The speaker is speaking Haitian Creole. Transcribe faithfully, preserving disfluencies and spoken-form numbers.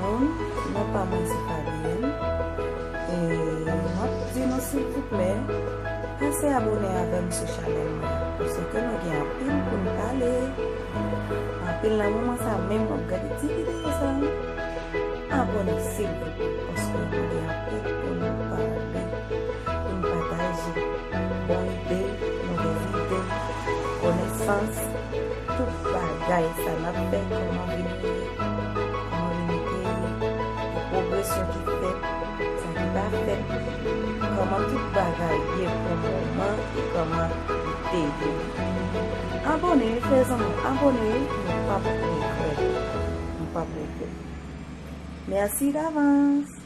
Moun, non pa mwen se Fabienne. E m ap di nou silvouplè, pase abòne avè m sou chanèl mwen an, paske nou gen anpil pou n pale. Anpil nan moman sa menm w ap gade ti videyo sa, abòne silvouplè, paske nou gen anpil pou n pale, pou n pataje. Bon ide, movèz ide, konesans, tout bagay sa n ap fè, kòman vin ye, kòman vin ye, ki pwogresyon ki fèt, sa ki pa fèt, kòman tout bagay ye pou moman e kòman li te ye. Abòne, fè zanmi, abòne, nou p ap regrèt. Nou p ap regrèt. Mèsi davans.